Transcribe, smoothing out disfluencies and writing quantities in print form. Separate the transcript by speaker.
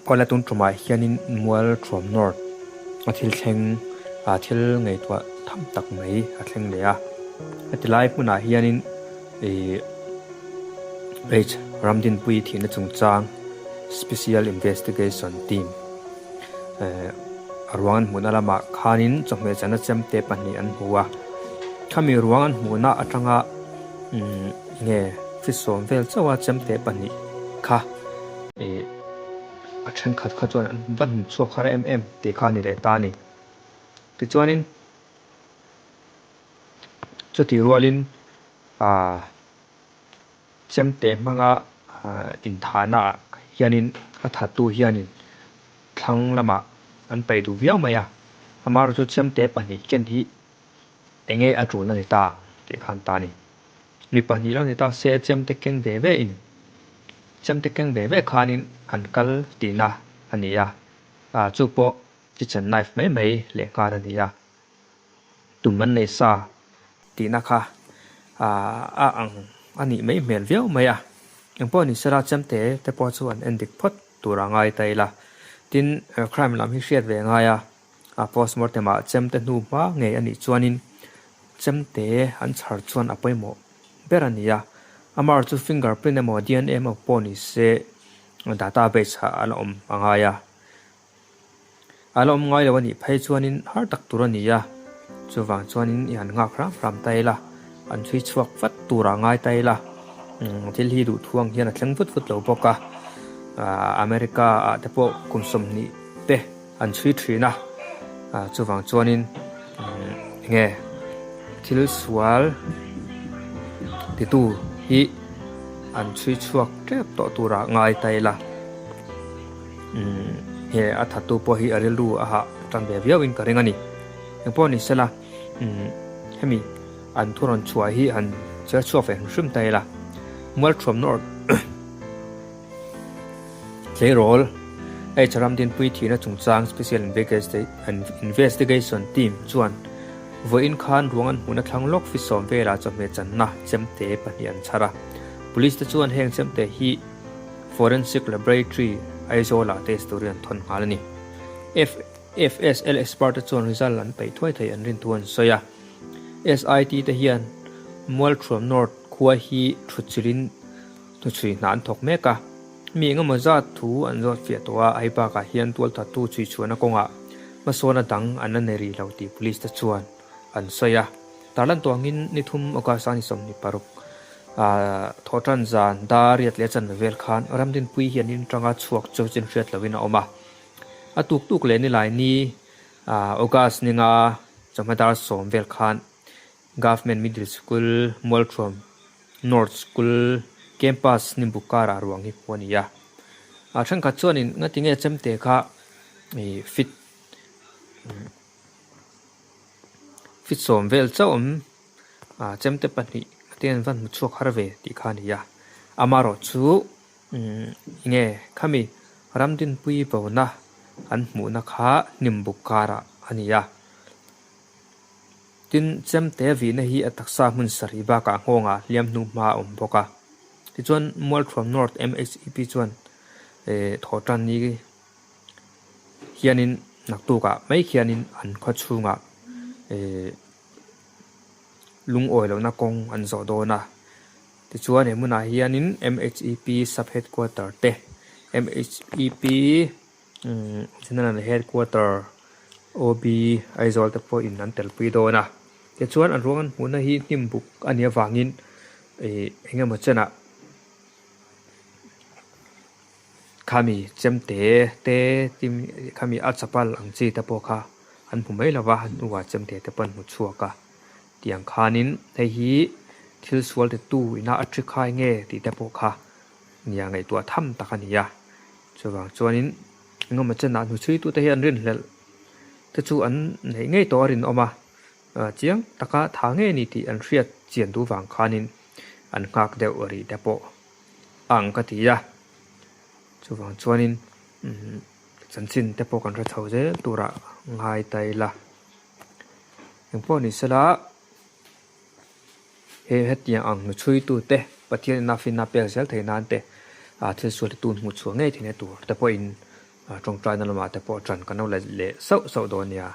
Speaker 1: Awle tun tumah hianin Mualthuam North a thil thleng ah thil ngaihtuah tham tak mai a thleng leh a. Heti lai hmunah hianin ih H Ramdinpui thihna chungchang Special Investigation Team eh a ruang an hmuhna lamah khanin chawhmeh chana chemte pahnih an hmu a. Khami ruang an hmuhna atanga umm nge hrisawm vel chauh a chemte pahnih kha ih a thenkhat kha chuan an va hmu chhuak har em em tih kha a ni leh ta a ni. Tichuanin chutih rualin ah chemte hmanga ah inthahna ah hianin a thattu hianin thlang lamah an paih duh viau mai a, amaherawhchu chemte pahnih ken hi Enge a tul a ni ta tih khan ta a ni. Mi pahnih lo ni ta se chemte keng ve ve in chemte keng ve ve khanin an kal tihna a ni a, ah chu pawh kitchen knife mai mai leh nghal a ni a, tum an nei sa tihna kha ah a ang a nih mai hmel viau mai a. Engpawh ni sela chemte te pawh chu an en dik phawt tur a ngai ta ila. Tin, crime lam hi hriat ve ngai a. A postmortem ah chemte hnu hma ngei a nih chuanin chemte an chhar chuan a pawimawh ber a ni a. Amar chu fingerprint emaw DNA emaw pawh ni se database ah a la awm a ngai a. A la awm ngai lo a nih phei chuanin har tak tur a ni a. Chuvang chuanin i han nghak hram hram ta ila, an chhui chhuak vat tur a ngai ta ila. Thil hi duhthu ang hian a thleng vut vut lo bawk a. America ah te pawh kum 20 te. An chhui thin a, chuvang chuanin enge thil sual titu hi an chhui chhuak tep tawh turah ngai ta ila he a thattu pawh hi a rilru a hah tan ve viau in ka ring a ni. Engpawh ni sela hemi an thu rawn chhuah hi han chhiar chhuak ve hrim hrim ta ila Mualthuam North Tleirawl H Ramdinpui thihna chungchang Special Investigation Team chuan vawiin khan ruang an hmuhna thlang lawk fi sawm velah chawhmeh channa chemte pahnih an chhar a. Police te chuan heng chemte hi Forensic Laboratory, Aizawl-ah test turin an thawn nghal a ni. FSL expert te chuan result an peih thuai thei an rin thu an sawi a. SIT te hian Mualthuam North khua hi thutchilhin Hnuchhui hna an thawk mek a, mi engemaw zat thu an zawt fiah tawh a, hei bakah hian tualthattu chhuichhuahna kawngah hmasawna dang an la nei rih lo tih police te chuan an sawi a. Tarlan tawh angin ni thum August a ni 26 thawhtan zan dar riat leh chanve vel khan Ramdinpui hian in atanga chhuak chu chin hriat lohin a awm a. A tuk tuk leh nilai ni August ninga chawhma dar sawm vel khan Government Middle School Mualthuam North School Campus Nimbu karah ruang hi hmuh a ni a. A thenkhat chuanin ngatinge chemte kha ih fit fit sawm vel chauh awm ah chemte pahnih te an va hmu chhuak har ve tih kha a ni a. Amaherawh chu umm enge khami Ramdinpui bona an hmuhna kha Nimbu karah a ni a. Tin, chemte vihna hi a taksa hmun sarih bakah nghawngah hliam hnu hma a awm bawk a. Tichuan, Mualthuam North MHEP chuan thawhtan ni hianin naktukah mai khianin an khaw chhungah lungawi lohna kawng an zawh dawn a. Tichuan, he hmunah hianin MHEP Sub Headquarter te, MHEP General Headquarter OB Aizawl te pawh in an telpui dawn a, tichuan an ruang an hmuhna hi hnim buk a nih avangin ih eng emaw chenah khami chemte te tim khami a chapal ang chi te pawh kha an hmu mai lo va, a hnuah chemte te pawh an hmu chhuak a, tiang khanin hei hi thil sual titu ina a thi khai nge tih te pawh kha nia ngaihtuah tham tak a ni a. Chuvang chuanin engemaw chenah hnuchhuitute hi an rinhlelh te chu an neih ngei tawh a rinawm a, chiang taka tha ngei a ni tih an hriat chian duh vang khanin an nghak deuh rih te pawh a ang ka ti a. Chuvang chuanin chanchin te pawh kan hre chho zel turah ngai ta ila. Engpawh ni sela. He hetiang ang hnuchhuitute Pathian ina finna pek zel theih nan te, thil sual te tun hmuh chhuah ngei theihna tur te pawhin Tawngtaina lamah te pawh ṭan kan lo la leh sauh sauh dawn nia.